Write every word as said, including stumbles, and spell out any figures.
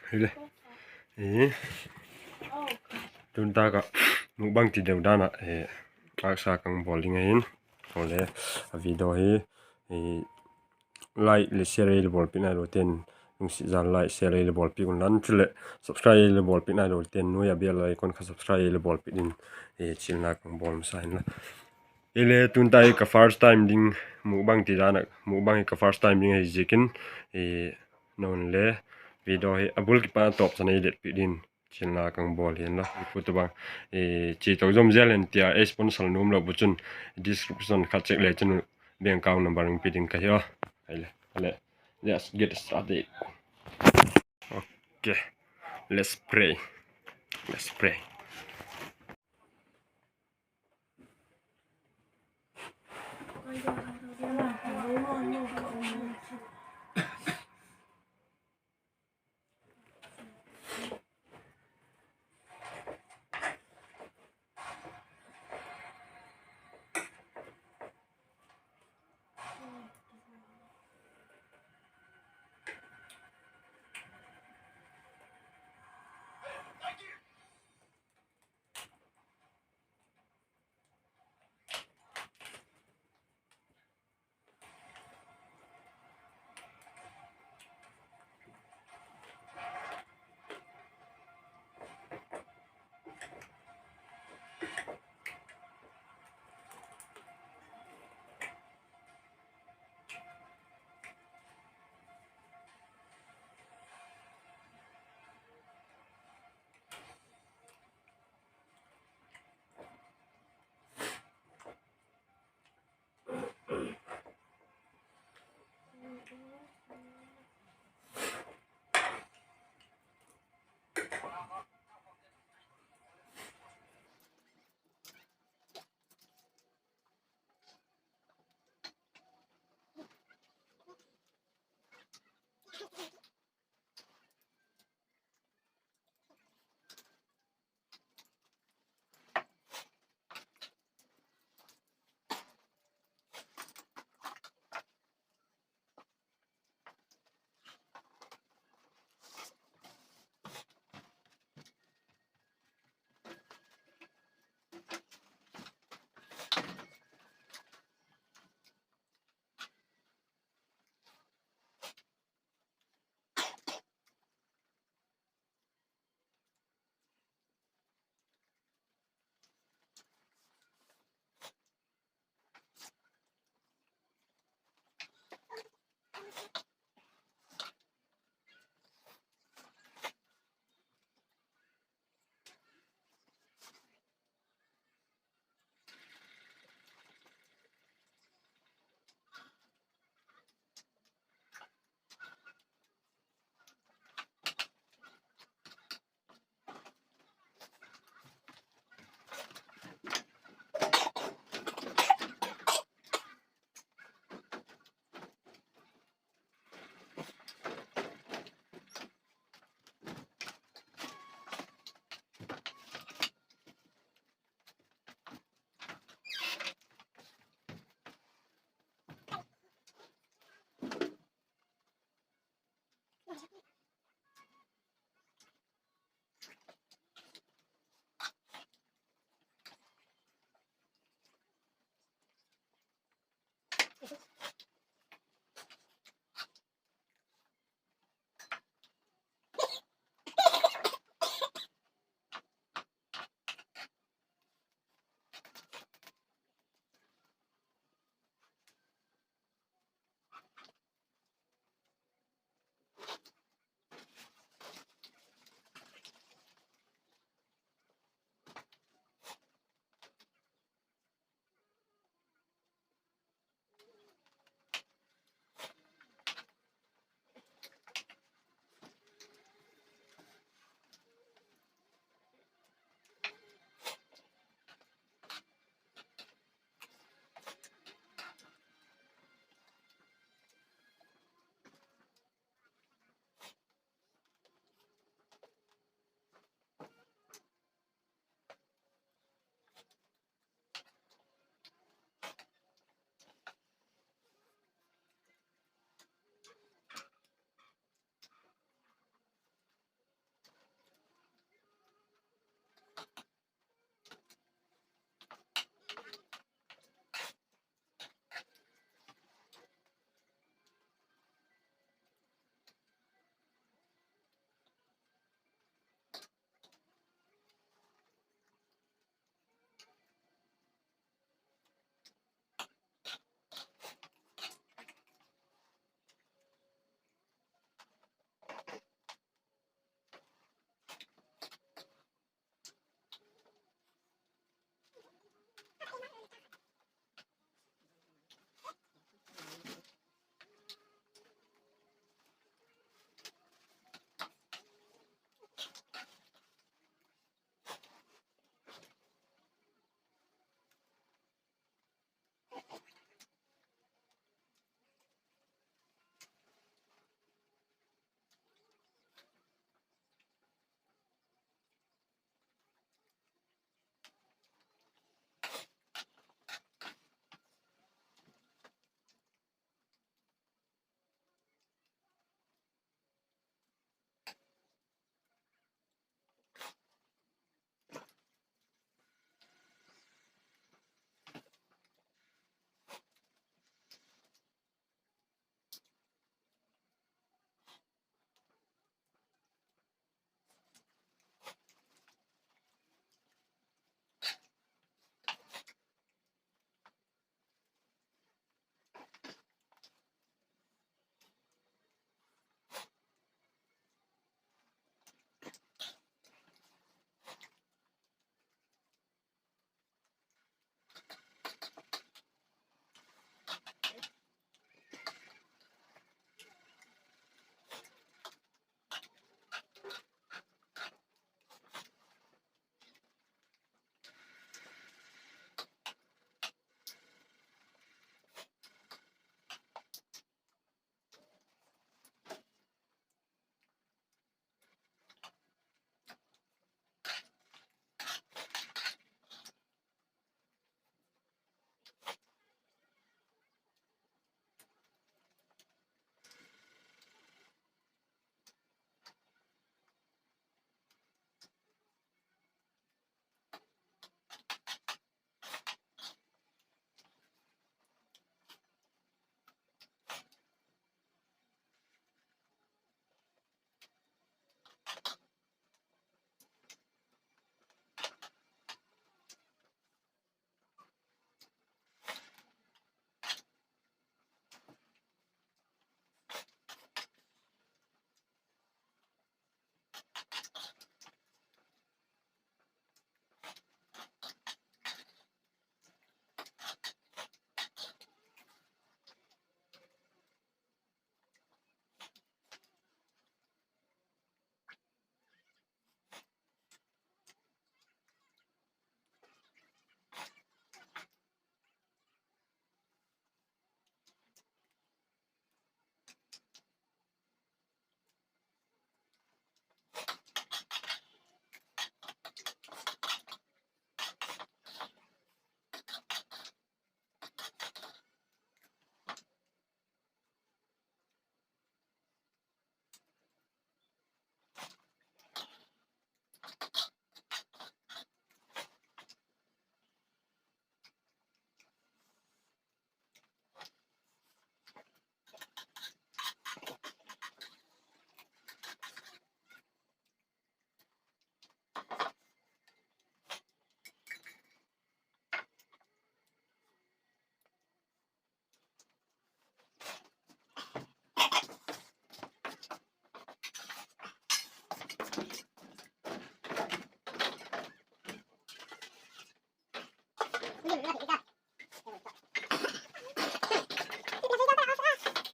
Hile, tun tak ah mukbang ti deu dan ah âksa ka hung bawl ding ahi'n. Awle, a video hi like leh share ei la bawlpiak nai lo ten, lungsiat zan like share ei la bawlpiak unla, chuleh subscribe ei la bawlpiak nai lo ten nuai a bell icon kha subscribe ei la bawlpiak dingin chialna ka hung bawl masa inla. Hile, tun tak hi ka first time ding, mukbang ti dan ah mukbang hi ka first time ding ahi ziakin, na'n le video hi a bul kipat a tawp chan ei letpiak dingin chialna ka hung bawl hi'n la. Pu tawhbang chi to zom zel hen tia ei sponsor nuam lo bu chun description khat check le chun bank account number hung pe ding ka hi a. Hile, let's get started. Okay, let's pray. Let's pray.